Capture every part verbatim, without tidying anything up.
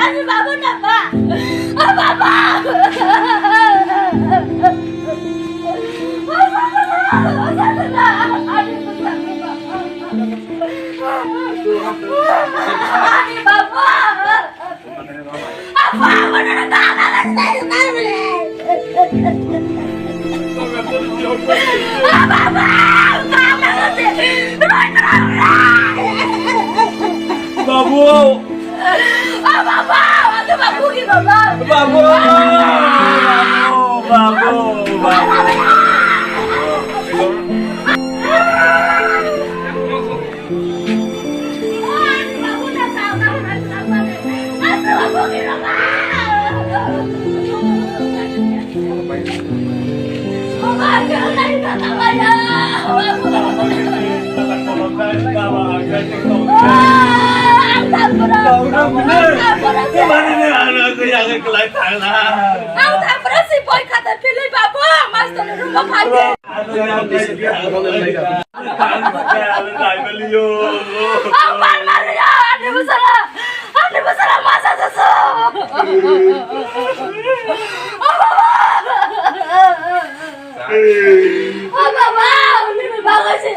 Ani baba na ba? Ah, baba! Ani baba! Apa, apa na ba? Babu! Ah, baba! Ano baba ki baba? Babu! Babu! Babu! Babu! Ang tapra si boy khata pilih babo, mas tolo rumah khata. Apan Maria, ani busala, ani busala masa susu. Oh, baba. Oh, baba, ini bagus sih.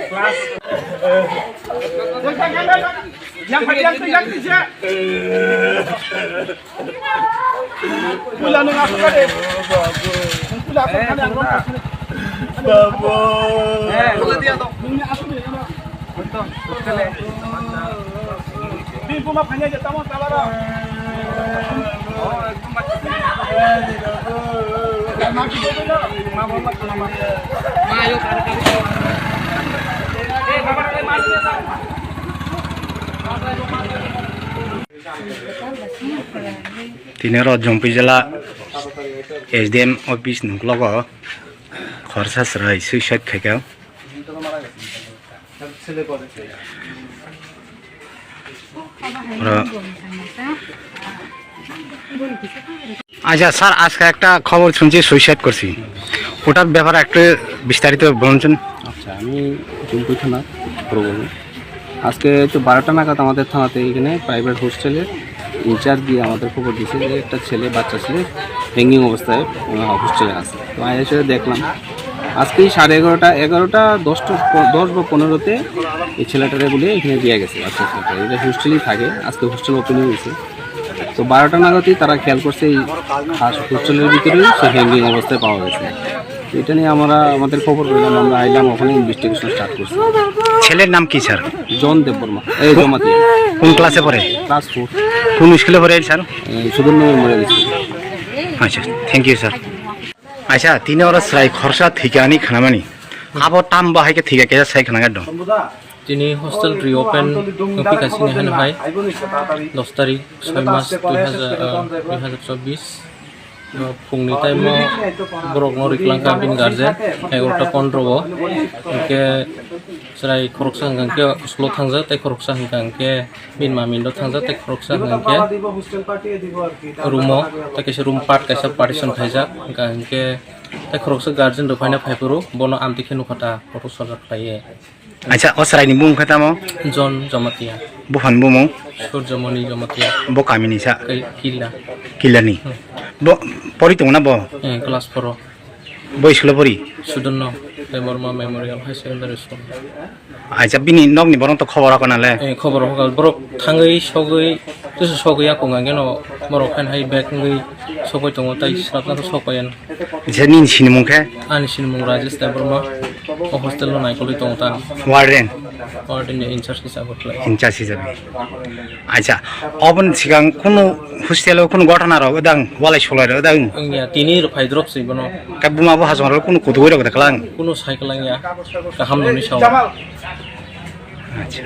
Yang yang yang yang. Pula nung asuk ka de. Pula asuk ka de, ang rong asuk. Babu. Pula dia to. Nung ni asuk de, ano. Bin puma phanya je tamo talara. Tini oro Jompuijala S D M office ni uklogo khorsa chwrai suicide khaikha. Oro Acha sir, ajke ekta khobor shunchi suicide korchi, otar bepare ektu bistarito bolun chun. আচ্ছা, আমি জম্পুই থানা প্রবল। আজকে তো বারোটা নাগাদ আমাদের থানাতে এখানে প্রাইভেট হোস্টেলের ইনচার্জ দিয়ে আমাদের খবর দিয়েছে যে একটা ছেলে, বাচ্চা ছেলে হ্যাঙ্গিং অবস্থায়, আহ, হোস্টেলে আছে। তো আমি এসে দেখলাম আজকেই সাড়ে এগারোটা, এগারোটা দশটা প-, দশ বা পনেরোতে এই ছেলেটারে বলে এখানে দিয়ে গেছে, বাচ্চা ছেলেটা। এটা হোস্টেলেই থাকে, আজকে হোস্টেল ওপেনিং হয়েছে। তো বারোটা নাগাদই তারা খেয়াল করছে এই হাস-, হোস্টেলের ভিতরে সে হ্যাঙ্গিং অবস্থায় পাওয়া গেছে। তো এটা নিয়ে আমরা, আমাদের খবর পেলাম, আমরা আইলাম, ওখানে ইনভেস্টিগেশন স্টার্ট করছি। ছেলের নাম কি স্যার? জন দেববর্মা, এই জমাতিয়া। কোন ক্লাসে পড়ে? Class four. কোন স্কুলে পড়ে স্যার? এই সুধীর নগর মরে গেছে। আচ্ছা, thank you sir. Acha, tini oro chwrai khorsa thwikha ani khnamani. Abo tam bo hai khe thwikha kisa sai khna dong. Tini hostel reopen wngphi kha sini hwnwi hai dos tarik soi mas dui hazar, ah, dui hazar chobbish. Phungni time o borok no riklang kha bini guardian egarota pondro o. Hinkhe chwrai khoroksa hwnkha hinkhe school o thangjak tei khoroksa hwnkha hinkhe bini mami no thangjak tei khoroksa hwnkha hinkhe room o tei kaisa room part kaisa partition khaijak hwnkha hinkhe tei khoroksa guardian rok phaina phaiphuru bono amtwi khe nukha ta photo sojak khlaiwi. Acha, o chwraini bumung khe tamo? John Jamatia. Buphani bumung? Surjamoni Jamatia. Bo kamini sa? Killa. Killani? Hmm. Bo pori tongo na bo? Eh, class four o. Bo school o pori? Sudonno Debbarma Memorial High Secondary School. Acha, bini nokni borok to khobor hoka nale? Eh, khobor hoka borok thangwi sogwi, tusu sogwi ya kunga geno borok khan hai bag wngwi sogwi tongo tai srapna to sokoi ano. Je nini sinimung khe? Ani sinimung Rajesh Debbarma, o hostel o naikolwi tongo ta. Warden? Warden ni in charge hisabe khlai. In charge hisabe. Acha, oboni sigang kunu hostel o kunu gotona rok dang, walai solai rok dang? Wngya, tini rok phai drop se bono. Ka buma bo hajong rok kunu kutugwi rok da klang? Kunu sai klang ya, kaham noni sao. Acha.